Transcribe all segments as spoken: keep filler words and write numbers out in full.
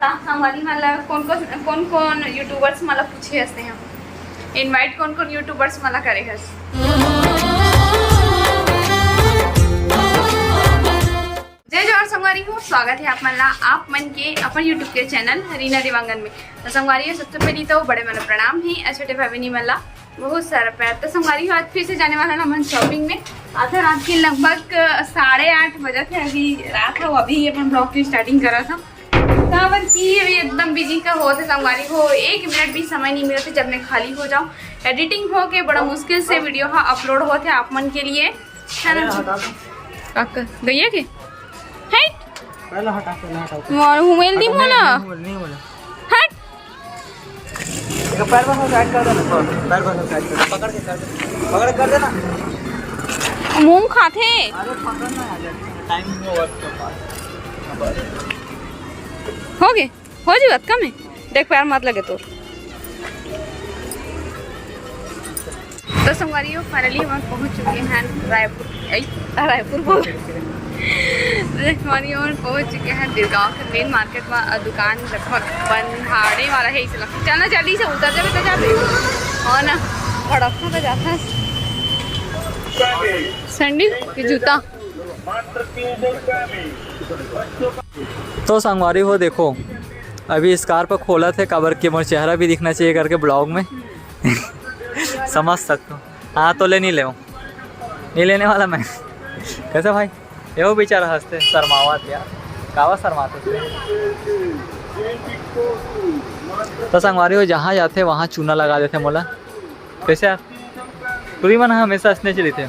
संगवारी मन ला कौन कौन कौन कौन यूट्यूबर्स मन ला पूछे हस तेहा, इनवाइट कौन कौन यूट्यूबर्स मन ला करे हस? जय जोहार संगवारी हो, स्वागत है आप मन ला, आप मन के अपन यूट्यूब के चैनल रीना देवांगन में। तो संगवारी हो, सबसे पहली तो बड़े मन ला प्रणाम है और छोटे भाई बहनी मन ला बहुत सारा प्यार। तो संगवारी हो, आज फिर से जाने वाला ना मन शॉपिंग में। आधा रात के लगभग, अ, साढ़े आठ बजे थे, अभी रात है, अभी अपन ब्लॉग की स्टार्टिंग करा था। काबर कि अभी एकदम बिजी का होत है संगवारी हो, एक मिनट भी समय नहीं मिलत है जब मैं खाली हो जाऊँ। एडिटिंग हो के बड़ा मुश्किल से वीडियो हा अपलोड होत है आप मन के लिए, है ना? काका, गैया के? हट। पहले हटा, पहले हटा। मार हुमेल दी हटा, मोला। नहीं, नहीं बोल, नहीं बोल। हट। एक पैर बस साइड कर देना, पैर बस साइड कर, पकड़ के कर दे, पकड़ के कर देना। मूंग खाथे। अरे पकड़ ना यार, टाइम नहीं हुआ उसके पास। हो गए, हो जी बात कम है। देख पैर मत लगे तो। तो संगवारी हो, फाइनली हम पहुंच चुके हैं रायपुर। ऐ, रायपुर बोल। तो संगवारी हो, हम पहुंच चुके हैं बिरगांव के मेन मार्केट में। अ, दुकान लगभग बंद, हाड़े वाला है, इसे लगभग चलना जल्दी से उतर जावे तो जावे। और ना, भड़कना तो जाता है। सैंडल के जूता। तो संगवारी हो, देखो, अभी स्कार्फ खोलत हे, काबर कि मोर चेहरा भी दिखना चाहिए करके ब्लॉग में। समझ सकते हो। हाँ, तो ले नहीं ले, नहीं लेने वाला मैं। कैसे भाई? ये वो बेचारा हंसते, शर्मावत यार, कावा शर्माते थे। तो संगवारी हो, जहाँ जाते वहाँ चूना लगा देते मोला। कैसे यार? टूरी मन हमेशा असने चली थे।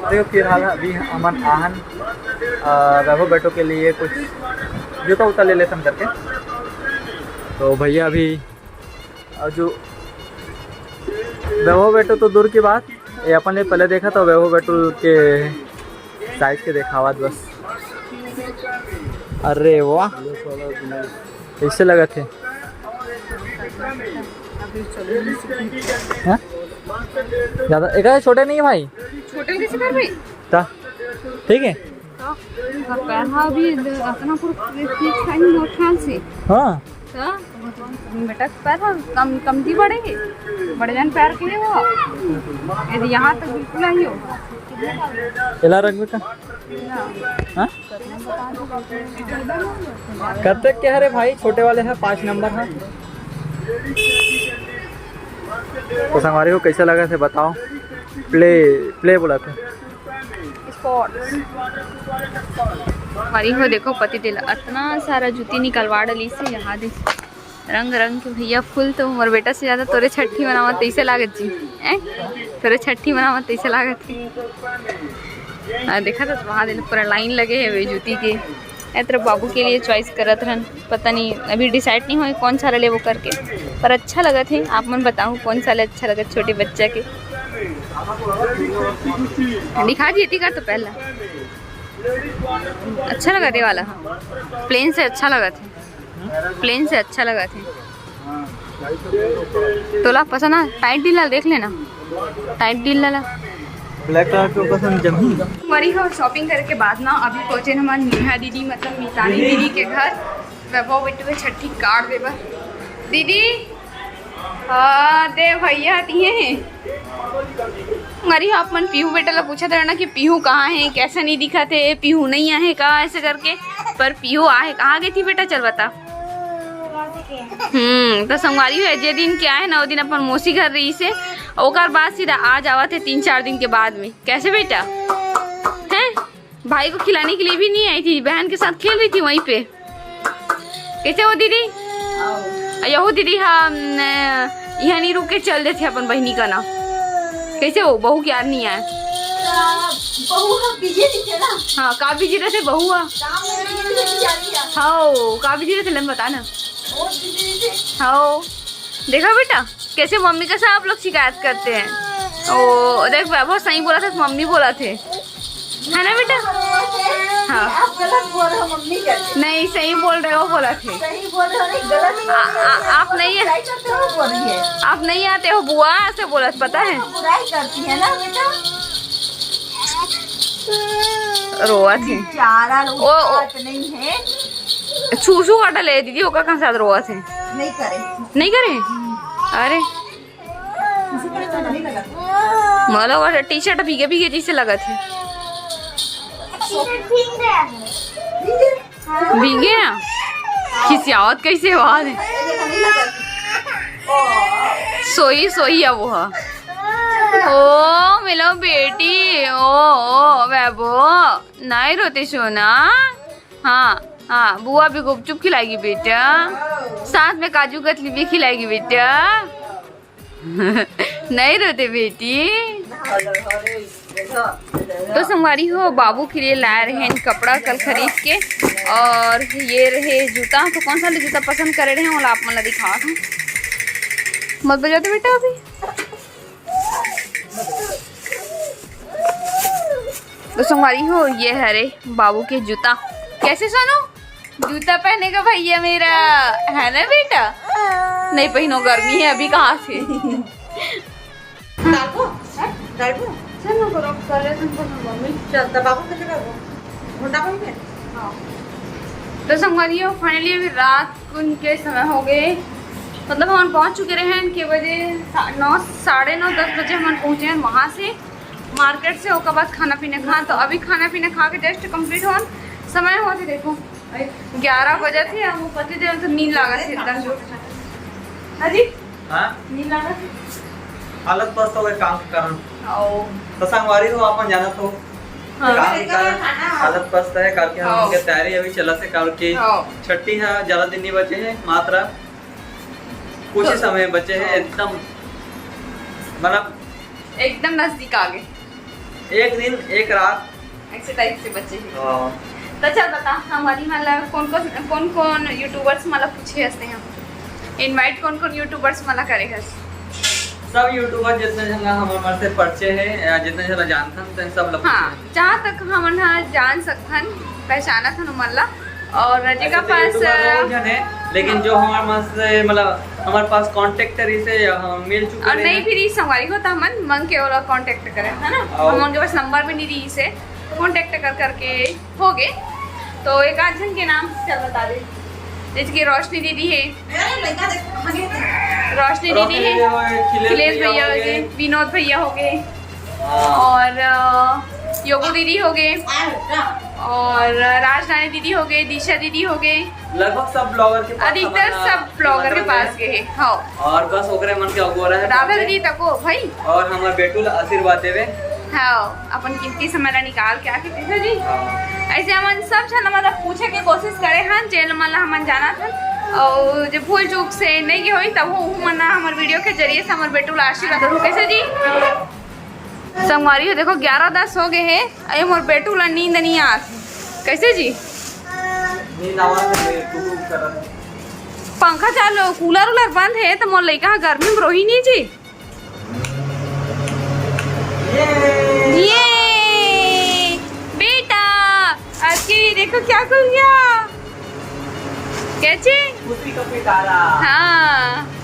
देखो, फिलहाल अभी हमन आहन, अ, रघु बेटो के लिए कुछ जूता उता ले लेथन करके। तो भैया अभी, अ, जो रघु बेटो तो दूर की बात, ये अपन ले पहले देखा तो रघु बेटो के साइज के देखावत बस। अरे वाह, कैसे लगत हे? हाँ? ज्यादा एक छोटे नहीं है भाई। छोटे कैसे कर भाई? ता? ठीक है। तो, तो पैर हा अभी अतना पूरा ठीक सही मोर ख्याल से। हाँ। तो बेटा पैर हा कम, कमती बढ़े, बड़े जन पैर के हो। यदि यहाँ तक बिल्कुल आई हो। एला रख बेटा। हाँ? कते के हरे भाई, छोटे वाले हैं, पाँच नंबर है। तो संगवारी हो, कैसे लगत हे बताओ? प्ले, प्ले बोलत हे। स्पोर्ट्स। संगवारी हो, देखो पति देला अतना सारा जूती निकलवा डली से यहाँ दे। रंग रंग के भैया फूल तो मोर बेटा से ज्यादा तोरे छट्ठी मनावत तइसे लागत जी, हैं? तोरे छट्ठी मनावत तइसे लागत हे। आ, देखा तो वहाँ दे पूरा लाइन लगे हे वे जूती के। ए तरफ बाबू के लिए चॉइस करत रहन, पता नहीं अभी डिसाइड नहीं होए कौन सारा लेबो करके, पर अच्छा लगत हे। आप मन बताओ कौन सारा अच्छा लगत छोटे बच्चा के। दिखा दिए ती का तो पहला अच्छा लगत हे वाला, प्लेन से अच्छा लगत हे। प्लेन से अच्छा लगत हे। तोला पसंद आ? टाइट डील ला देख लेना, टाइट डील ला। ब्लैक कलर के ऊपर से जमी। मरी हो शॉपिंग करे के बाद ना अभी पहुंचे हमन नेहा दीदी, मतलब मितानी दीदी के घर। वैभव बेटू के छट्ठी कार्ड देबर। दीदी, हाँ, दे भैया, तिहे हे। अरे, आप मन पीहू बेटा ला पूछत रहना कि पीहू कहाँ हे, कैसे नहीं दिखत हे, पीहू नहीं आहे का, ऐसे करके। पर पीहू आहे, कहाँ गई थी बेटा, चल बता। हम्म, तो संगवारी हो, जे दिन के आए ना, वो दिन अपन मौसी घर रही से, ओकर बाद सीधा आ जावत हे तीन चार दिन के बाद में। कैसे बेटा? हैं? भाई को खिलाने के लिए भी नहीं आई थी, बहन के साथ खेल रही थी वहीं पे। कैसे हो दीदी? अउ यहू दीदी, हम, न, यहाँ नहीं रुक के चल देथे अपन बहिनी का ना। कैसे हो? बहू के यार नहीं आए। बहू हा बिजी रहिथे ना। हाँ, का बिजी रहिथे बहू हा? काम में बिजी रहिथे, जानी है। हाँ, का बिजी रहिथे, लन बता ना। बहुत बिजी रहिथे। हाँ, देखा बेटा, कैसे मम्मी के साथ आप लोग शिकायत करते हैं। ओ, देख, वैभव सही बोलथे, मम्मी बोलथे, है ना बेटा? हाँ। आप गलत बोल रहे हो, मम्मी कहती। नहीं, सही बोल रहे हो, बोलथे। सही बोल रहे हो, नहीं, गलत बोल रहे हो। आ, आ, आप नहीं है। बुराई करते हो, बोल रही है। आप नहीं आते हो बुआ, ऐसे बोलथे, पता है? बुराई करती है ना बेटा। रोवत हे। बेचारा लोग ओ, ओ। बात नहीं है। छू छू काटा ले दीदी, ओकर कहाँ साथ रोवत हे? नहीं करे। नहीं करे? अरे। छू छू करे तो नहीं लगा। मतलब वो टी शर्ट भीगे भीगे जैसे लगत हे। भीगे ना? खिसियावत कैसे आवाज है? सोई सोई अब वो। ओ मेलो बेटी, ओ, ओ वैभव, नहीं रोते सोना। हाँ, हाँ, बुआ भी गुपचुप खिलाएगी बेटा, साथ में काजू कतली भी खिलाएगी बेटा। नहीं रोते बेटी। तो संगवारी हो, बाबू के लिए लाए रहे हैं कपड़ा कल खरीद के, और ये रहे जूता। तो कौन सा ले जूता पसंद करे रहे हैं, ओला आप मन ला दिखावत हूँ। मत बजा दे बेटा अभी। तो संगवारी हो, ये हरे बाबू के जूता। कैसे सोनू? जूता पहनेगा भैया मेरा, है ना बेटा? नहीं पहनो, गर्मी है अभी, कहाँ से? डालबो? डालबो? चल ना, करो, कर ले तुम, करो, मम्मी। चल, दबाबो, फिर दबाबो। घुंडा बन के? हाँ। तो संगवारी हो, finally अभी रात कुन के समय हो गए, मतलब हमन पहुंच चुके रहे हैं के बजे, सा-, नौ, साढ़े नौ, दस बजे हमन पहुंचे हैं वहाँ से, मार्केट से। ओकर बाद खाना पीना खा, तो अभी खाना पीना खा के just complete होन, समय होत हे देखो ग्यारह बजे थे, हम पति देव तो नींद लागत हे एकदम। हाँ जी? हाँ? नींद लागत हे। हालत पस्त हो गए काम के कारण। आओ। तो संगवारी हो, अपन जानत हो, हाँ। काम के कारण हालत पस्त है, काल के हम हाँ। के तैयारी अभी चलत है, काल के हाँ। छट्ठी है, ज्यादा दिन नहीं बचे हैं, मात्र कुछ ही तो समय बचे हैं, हाँ। एकदम, मतलब एकदम नजदीक आ गए। एक दिन, एक रात। ऐसे टाइप से बचे हैं। हाँ। तो चल बता, हमारी मतलब कौन कौन, कौन कौन YouTubers मतलब पूछे हंसते हैं, invite कौन कौन YouTubers मतलब करे हस? सब YouTuber जितने जन ला हमर मन से परिचय है या जितने जन ला जानथन, तेन सब ला हाँ, पूछे। जहाँ तक हमन ह जान सकथन, पहचानत हन ओमन ला। और ऐसे जेकर तो पास, YouTuber बहुत जन है, लेकिन जो हमारे मन से, मतलब, हमारे पास contact रहिस हे या हम मिल चुके और रहे नहीं हैं। भी रहिस संगवारी हो, तो हमन मंग के ओला contact करे, है ना? और हमन के पास नंबर भी नहीं रहिस हे, contact कर करके हो गए। तो एक आध जन के नाम चल बता दे, जैसे कि रोशनी दीदी है, रोशनी दीदी है, अखिलेश भैया हो गए, विनोद भैया हो गए, हाँ। और, अ, योगो दीदी हो गए, और राजधानी दीदी हो गए, दिशा दीदी हो गए। लगभग सब blogger के पास अधिकतर हमारा सब blogger के मतलब पास गए हैं। हाँ। और बस ओकरे मन के अगोरा है राधा दीदी तको भाई। और हमारे बेटू ला आशीर्वाद देवे। हाँ, अपन कीमती समय ला निकाल के आके दीदी जी। हाँ। ऐसे हमन सब झन मतलब पूछे के कोशिश करे हन, जेन मन ला हमन जानत हन, और जे भूल चूक से नहीं गे होई, तब वो मन हमारे video के जरिए से हमारे बेटू ला आशीर्वाद दो। कैसे जी? संगवारी हो, देखो, ग्यारह दस हो गए हे, अरे मोर बेटू ला नींद नहीं आत हे। कैसे जी? नींद आवा तो मैं कुकू करत। पंखा चालू, cooler उलर बंद है, तो मोर लइका ह गर्मी में रोही नहीं जी। ये। ये बेटा, आज के देखो क्या खुल गया। कैसे? खुशी का पिटारा। हाँ।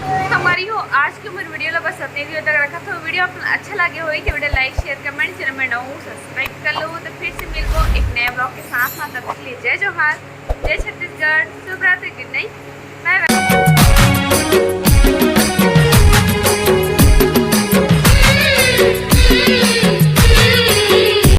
संगवारी हो, आज के मोर video ला बस अतने दूर तक रखत हों। Video अपन अच्छा लगे होई तो video like, share, comment, channel में नवा हो subscribe कर लो। तो फिर से मिलबो एक नए vlog के साथ में। तब तक के लिए जय जोहार, जय छत्तीसगढ़, शुभ रात्रि, good night।